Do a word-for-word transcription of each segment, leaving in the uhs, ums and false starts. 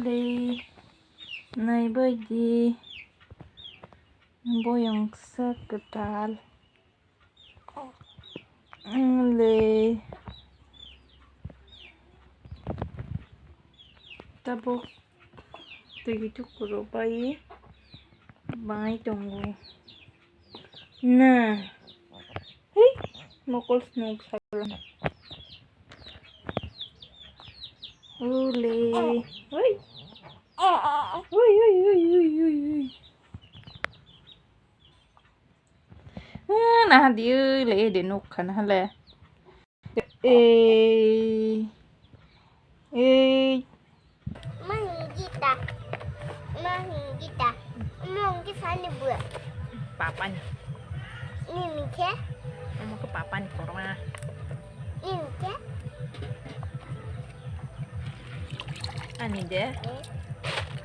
Le, naibaidi boyong kisa kwtal. Le, tabuk twi thukuro bai bai tongo. Na. Hei, mokol snuk sakla. Ule. Oi. Oi, oi, oi, oi, oi, oi. Ah, nah, dia le, de nuk kan hale. Eh. Eh. Mahinggita. Mahinggita. Mongki sani bua. Papa ni. Ni mikhe. Omo ke papa ni korma. Ni mikhe. Ani de. Eh.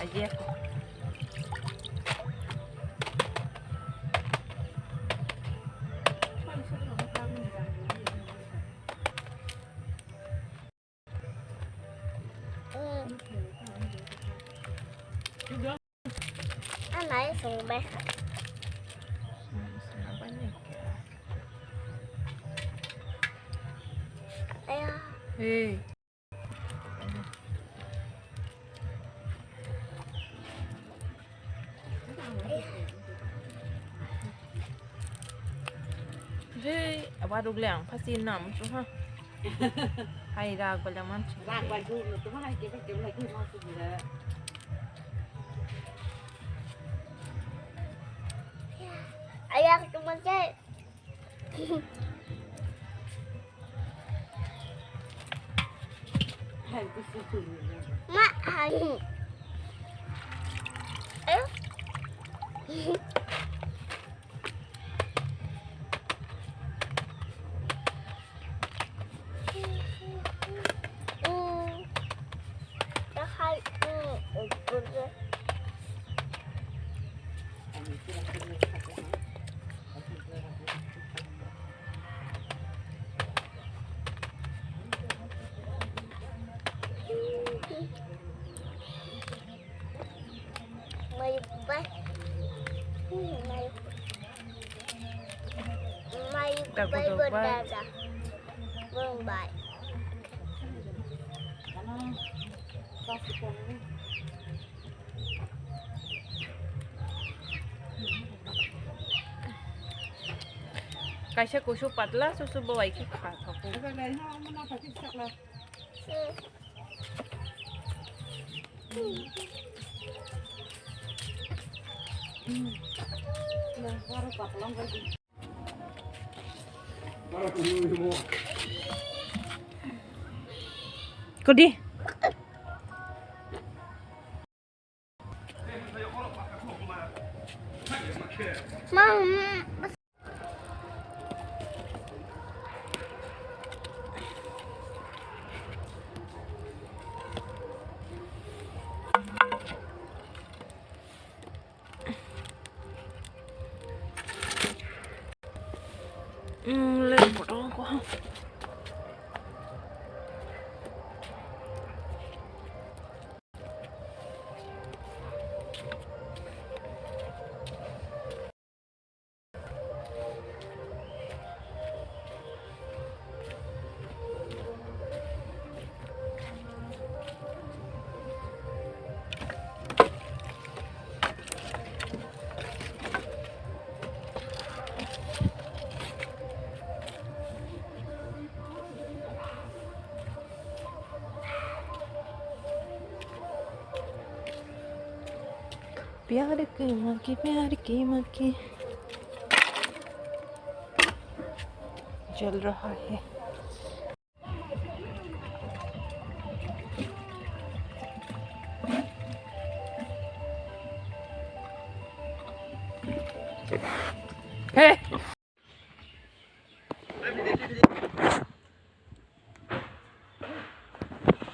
Aji aku. Anai sungbai. Aya. Hey. Hei, awa ruk le ang phasi nam chu ha. Hai rak bala man chu. Rak bai gu no tu hai ke ke lai gu ma su ni da. Ayak tu man che. Ma, hai. Eh? Mm. Hai, mm. Mai bai. Mai bai. Mai bai. Bye. Kaisa kusu patla susu bo bai khe kha thok. Kodi. Mom. प्यार की माँ की, प्यार की माँ की जल रहा है। Hey!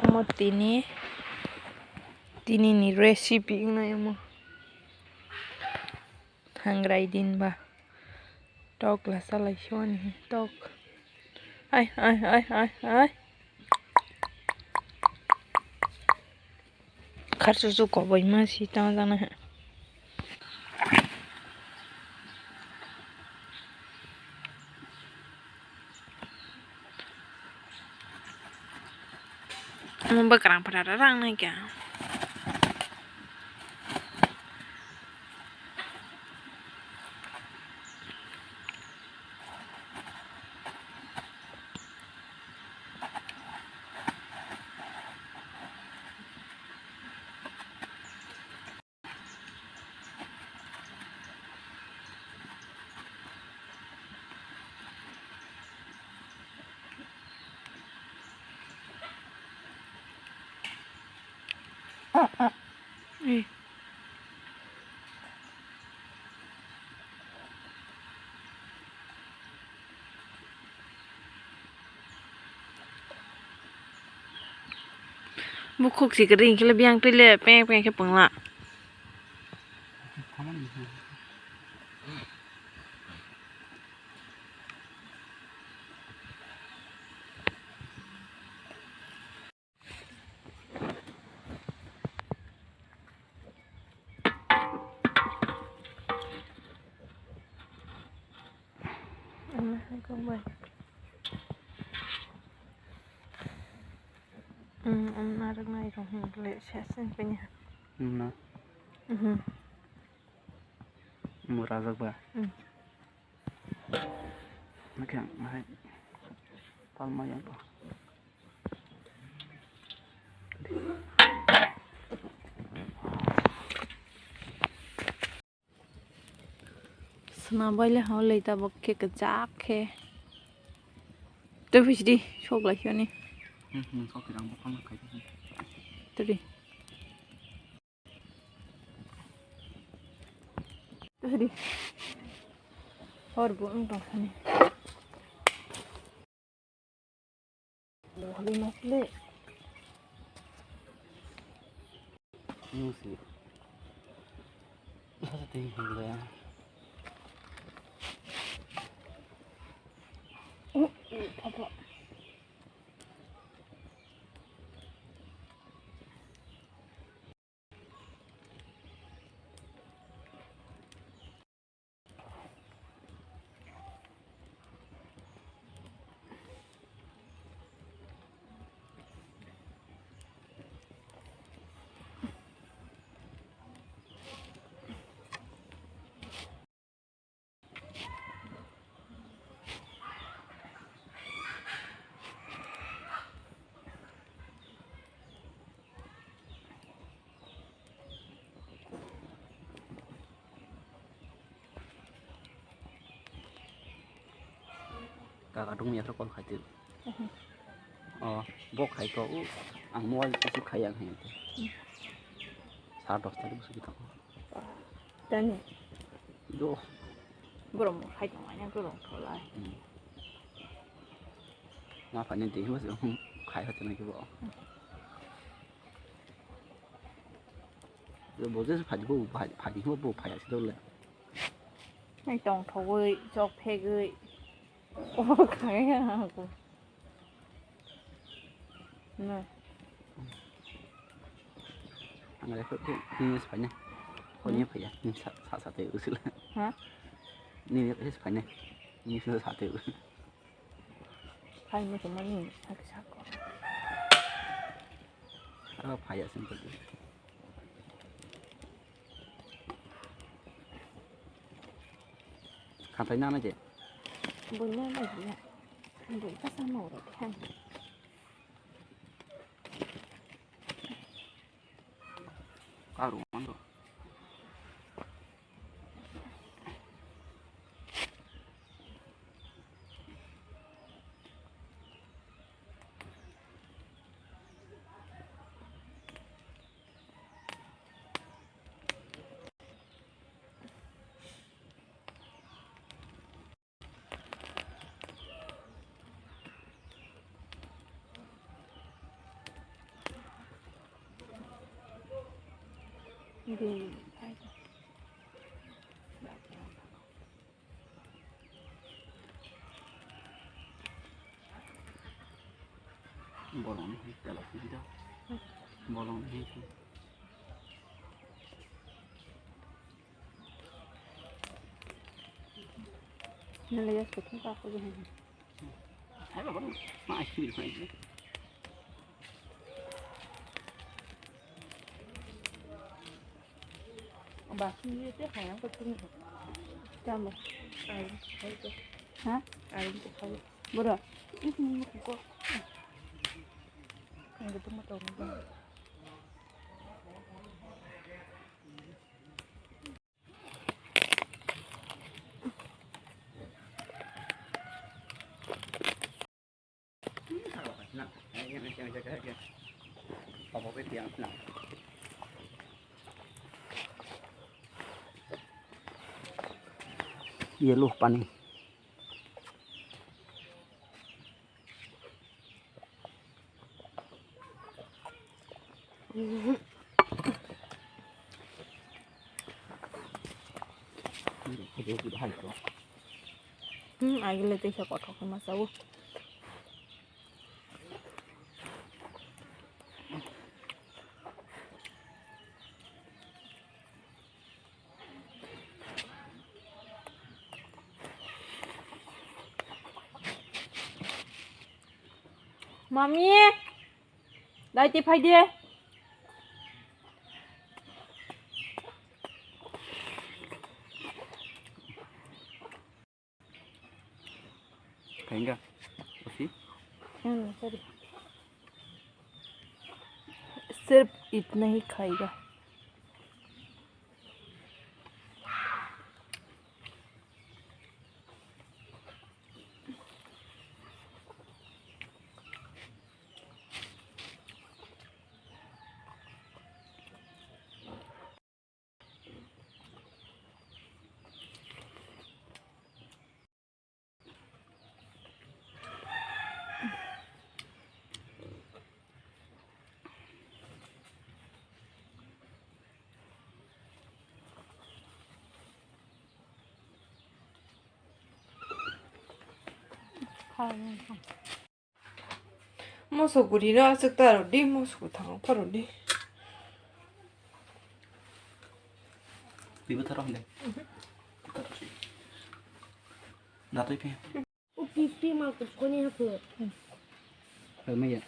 Omo tini, tini ni recipe wngnai omo. Thangrai din ba. Tok la salai soni tok. Ai, ai, ai, ai, ai. Kharchuchuk koboima si tamo jana he. Omo bwkrang phara rang nai kha. Bukhuk si kwrwi hwnkhe le biyang twi le peng peng khe pwngla. Ano hai kok bai. Hmm, um, narwk nai rok hwn le se se panya. Hmm, na. Mhm. Mura jak ba. Hmm. Nakhe ang hai palma yang to. Swnam bai le hao le tabok khe kwchak khe. Tei phi sidi sok lai phiyo ni. Hmm, hmm, sok khe ang bokol khai. Tei. Tei sidi. Hor bu ang tong sani. Hali masle. Nusi. Sasa ting hingga. Oh, papa. Kaka dungya khe call khai twi. Mhm. Oh, bo khai to, u, ang mobile receive khai yang hai. Mhm. Sa dos tari busu kita. Tani. Do. Borok khai tong manya borok tholai. Hmm. Ma phani de mas khai hati na kibo. Bo je phadi bo phadi bo phaya si dole. Nai tong thogwi chok phegwi. O khai ha ko. No. Ang le ko ni phanya. Ko ni phaya. Ni sa sa sa te usul. Ha? Ni ni phanya. Ni sa sa te usul. Hai mo to mani sak sak ko. Aro phaya sim ko. Khatai nana je. Bui nana je. Bui ka sama ura khan. Karu mando. Bolong ni tela sida. Bolong ni. Nalai ya, sekhon pa ko. Hai baba, ma ice cream khai. Ba, ni te hai ang ko tung. Tamo. Ai, hai ko. Ha? Ai ko khai. Bora. Ini ko. Ang ko tung to. Yellow pani. Hmm, agile teisa kothok khe ma chawo. Mami, dai te phai de. Khainga, osi? Hmm, sorry. सिर्फ इतना ही खाएगा। Moso guri no aswk ta rw di, moso kwthang pha rw di. Twi bwtharok hwnde. Natwi phi. O pipi mal kuchkoni hapu. Phaimaya.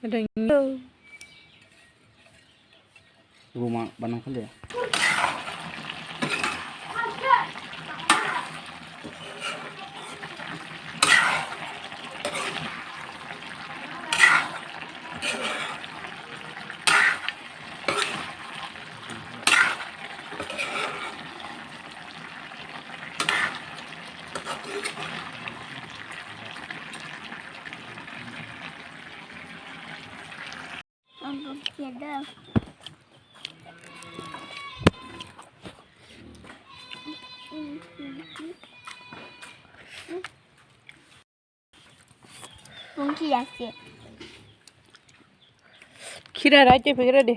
Rengyo. Ruma banang khale. Khira rai te phikre di.